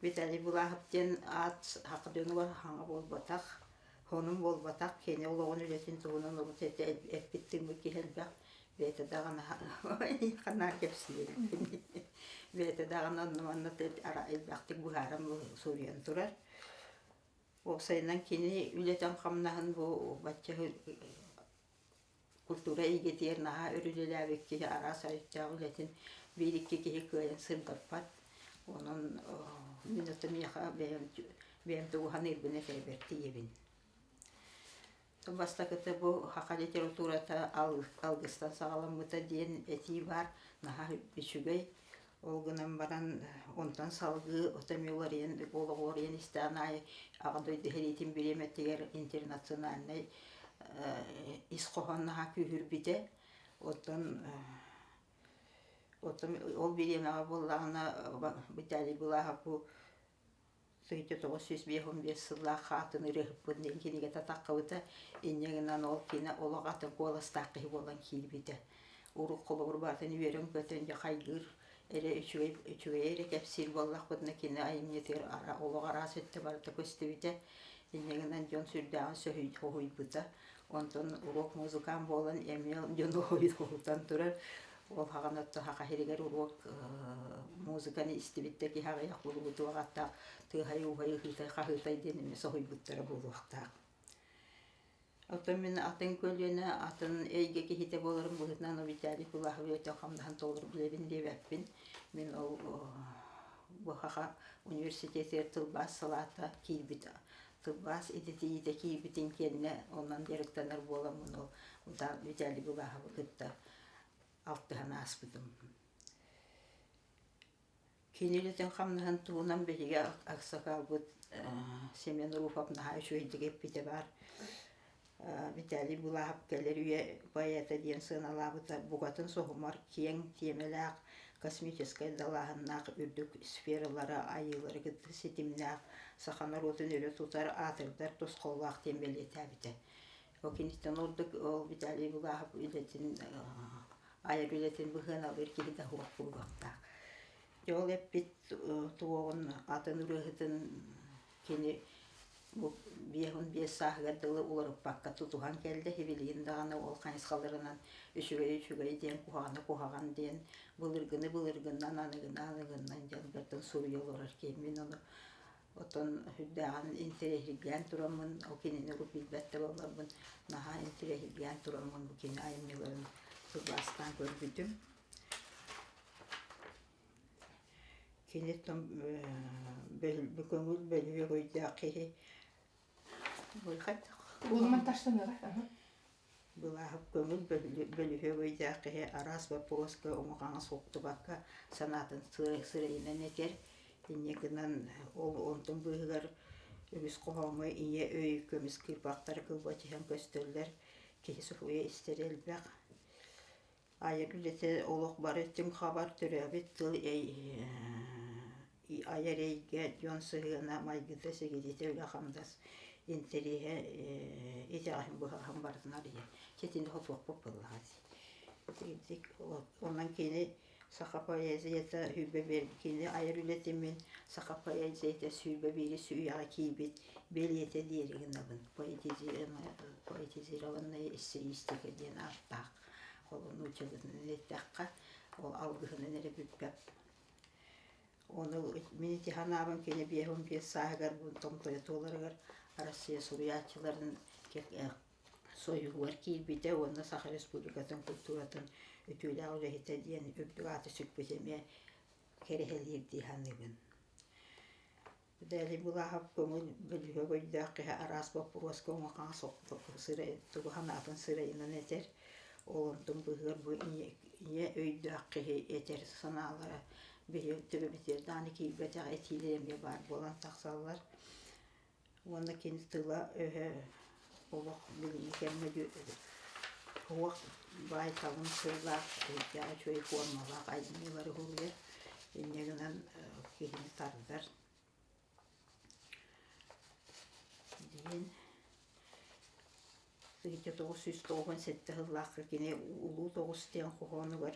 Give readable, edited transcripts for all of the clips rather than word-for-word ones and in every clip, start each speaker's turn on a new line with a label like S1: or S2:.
S1: Виталий Булахов диэн аат саха дьонугар хаҥа буолбатах, сонун буолбатах, кини олоҕун үлэтин туһунан урут эппит тыыммыт киһи элбэх, бэйэтэ даҕаны ханаа кэпсиир бэйэтэ даҕаны онно-манна элбэхтик быһааран суруйан турар. Уопсайынан кини үлэтин-хамнаһын бу бачча культура эйгэтигэр наһаа өр үлэлээбит киһи араас өрүттээх үлэтин биир-икки киһи кыайан сырдаппат. Онон мин ото миэхэ бэйэм бэйэм тугу саныырбын этэрбэр тиийэбин. Бастакыта бу саха литературата алгыстан саҕаламмыта диэн этии баар наһаа үчүгэй. Ол гынан баран онтон салгыы ото эмиэ уларыйан олох уларыйан истэҕин аайы Аҕа дойду сэриитин бириэмэтигэр интернациональнай ис хоһоон наһаа күүһүрбүтэ. Оттон оттон ол бириэмэҕэ буоллаҕына Виталий Былааһап бу 1955 сыллаах хаатын ырыаһыппын диэн кинигэтэ таххыбыта. Инньэ гынан ол кини олох атын куоластаах киһи буолан киирбитэ. Урут холобур барытын үөрэн-көтөн дьэ хайгыыр эрэ үчүгэй үчүгэйи эрэ кэпсиир буоллахпытына кини айымньытыгар олох араас өттө барыта көстүбүтэ. Инньэ гынан дьон сүрдээҕин хоһуйбута. Онтон уруок музыкант буолан эмиэ дьону хоһутан турар. Ол хаҕана оттон саха сиригэр уруок музыканы истибит да киһи аҕыйах булугутуох аттаах тыаһай-ууһай ыһыытай-хаһыытай диэн эмиэ соһуйбуттара буолуохтаах. Оттон мин атын көлүөнэ, атын эйгэ киһитэ буоларым быһыытынан Виталий Кулахов үлэтин-хамнаһын толору билэбин диэбэппин. Мин ол бу Саха университетыгар тылбаас салаата киирбит тылбаас идэтийиитэ киирбитин кэннэ онон дьарыктанар буоламмын ол Виталий Булаховы кытта алтыһан ааспытым. Кини үлэтин-хамнаһын туһунан биһиги аксакалбыт Семен Руфов наһаа үчүгэйдик эппитэ баар. Виталий Булахов кэлэр үйэ поэта диэн сыаналаабыта букатын соһумар киэҥ тиэмэлээх, космическай далааһыннаах үрдүк сфералара айыылары кытта ситимнээх, саха норуотун өрө тутар аатырдар тосхоллоох диэн бэлиэтээбитэ. Ол киниттэн ордук ол Виталий Булахов үлэтин айар үлэтин быһыаналыыр киһи да суох буолуохтаах. Дьэ ол эппит туоҕун атын ырыаһытын кини бу 55 сааһыгар дылы уларыппакка тутуһан кэллэ сибилигин даҕаны ол хайысхаларынан үчүгэй үчүгэй диэн куһаҕаны куһаҕан диэн былыргыны былыргынан аныгыны аныгынан диэн барытын суруйа олорор киһи мин ону Оттон сүрдээҕин интэриэһиргээн тураммын, ол кинини урут билбэт да буолларбын, наһаа интэриэһиргээн тураммын бу кини айымньыларын тылбаастаан көрбүтүм. Кини көҥүл бөлүһүөк өйдөөх киһи
S2: Буолуман таштаныга.
S1: Былааһап көҥүл бөлүһүөк өйдөөх киһи араас боппуруоска уҥа-хаҥас уктубакка санаатын сырайынан этэр. Инньэ гынан ол онтун быыһыгар үгүс хоһооҥҥо ийэ өй көмүс кыырпахтара кылбачыһан көстөллөр, киһи суруйа истэрэ элбэх. Айар үлэтэ олох бары өттүн хабар, төрөөбүт тыл айар эйгэ, дьон сыһыана, майгыта-сигилитэ, үлэ-хамнас интэриэһэ итэҕэһин быһаҕаһын барытын арыйар. Ситини хотуохпут буоллаҕа дии. Онон кини саха поэзията 21 кини айар үлэтин мин саха поэзията 21 үйэҕэ киирбит бэлиэтэ диэри гынабын. Поэтизированная эссеистика диэн ааттаах. Ол нууччалыытынан эттэххэ, ол алгыһынан эрэ бүппэт. Ону мин ити санаабын кини 55 сааһыгар бу томтойо туоларыгар Россия суруйааччыларын сойууһугар киирбитэ уонна Саха Республикатын культуратын үтүөлээх үлэһитэ диэн үрдүк ааты сүкпүтэ эмиэ кэрэһэлиир дии саныыбын. Дэли Былааһап көҥүл бөлүһүөк өйдөөх киһи араас боппуруоска уҥа-хаҥас тугу санаатын сырайынан этэр. Ол онтун быыһыгар бу ийэ өйдөөх киһи этэр санаалара биһиги төбөбүтүгэр даҕаны киирбэтэх этиилэр эмиэ баар буолан тахсаллар. Уонна кини тыла-өһө олох билиҥҥи кэмҥэ суох баай-талым тыллаах, өйдөөх үчүгэй формалаах айымньылары уһуйар. Инньэ гынан киһини тардар диэн 1997 сыллаахха кини Улуу Тоҕус диэн хоһоонугар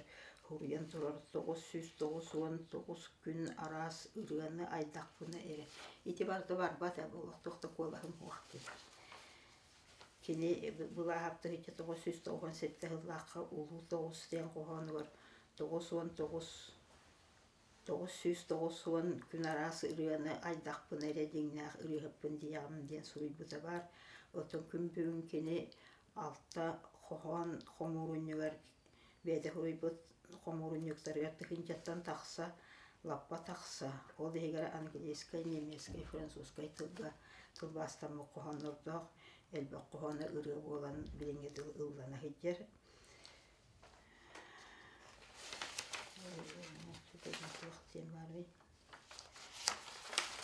S1: Суруйан турар 999 күн араас ырыаны айдахпына эрэ ити барыта барбат ээ буолуох туох да куолаһым суох диир. Кини Былааһап 1997 сыллаахха Улуу Тоҕус диэн хоһоонугар 99 990 күн араас ырыаны айдахпына эрэ дьиҥнээх ырыаһыппын диэҕим диэн суруйбута баар. Оттон күн бүгүн кини алта хоһоон хомуурунньугар бэйэтэ суруйбут хомуурунньуктарыгар тыһыынчаттан тахса лаппа тахса, ол иһигэр английскай, немецкэй, французскай тылга тылбаастаммыт хоһооннордоох элбэх хоһооно ырыа буолан билиҥҥи тыл ыллана сылдьар. Туох диэн баарый?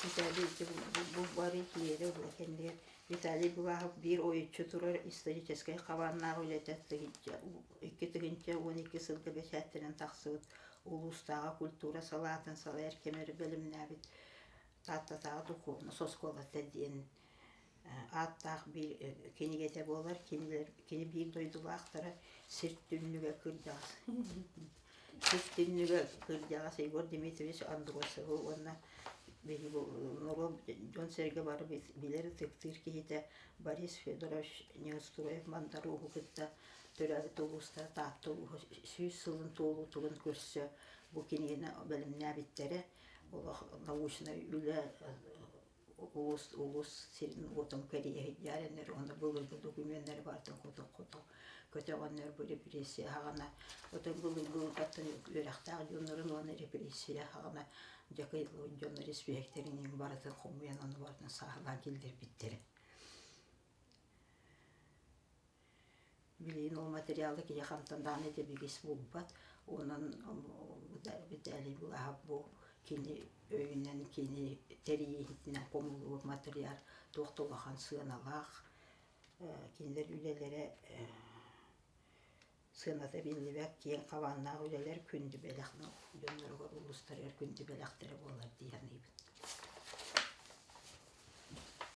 S1: Виталий бу бары киирэ кэннигэр Виталий Булахов биир ойуччу турар историческай хабааннаах үлэтэ 2012 сылга бэчээттэнэн тахсыбыт улуустааҕы культура салаатын салайар кэмэр бэлэмнээбит Тааттатааҕы духуобунас оскуолата диэн ааттаах биир кинигэтэ буолар. Кинилэр кини биир дойдулаахтара сир түннүгэ кырдьаҕас сир түннүгэ кырдьаҕас Егор Дмитриевич Андросовы уонна биһиги норуот дьон-сэргэ бары билэр ытыктыыр киһитэ Борис Федорович Неустроев-Мандар Ууһу кытта төрөөбүт улуустара Таатта улууһа 100 сылын туолуутугун көрсө бу кинигэни бэлэмнээбиттэрэ. Олох научнай үлэ улуус улуус сирин уотун кэрийэ сылдьаарэннэр уонна былыргы докуменнары барытын хоту-хоту көтөҕөннөр бу репрессия саҕана оттон былыргы үөрэхтээх дьоннорун уонна репрессия саҕана дьакыйыллыбыт дьоннор испииһэктэрин барытын хомуйан ону барытын сааһылаан киллэрбиттэрэ. Билигин ол материалы киһи хантан даҕаны дэбигис булбат. Онон Виталий Булахов бу кини өйүнэн, кини тэрийиитинэн хомуллубут материал туох да улахан сыаналаах. Кинилэр үлэлэрэ сыаната биллибэт киэҥ хабааннаах үлэлэр күндү бэлэх дьонноругар, улуустарыгар күндү бэлэхтэрэ буолар дии саныыбын.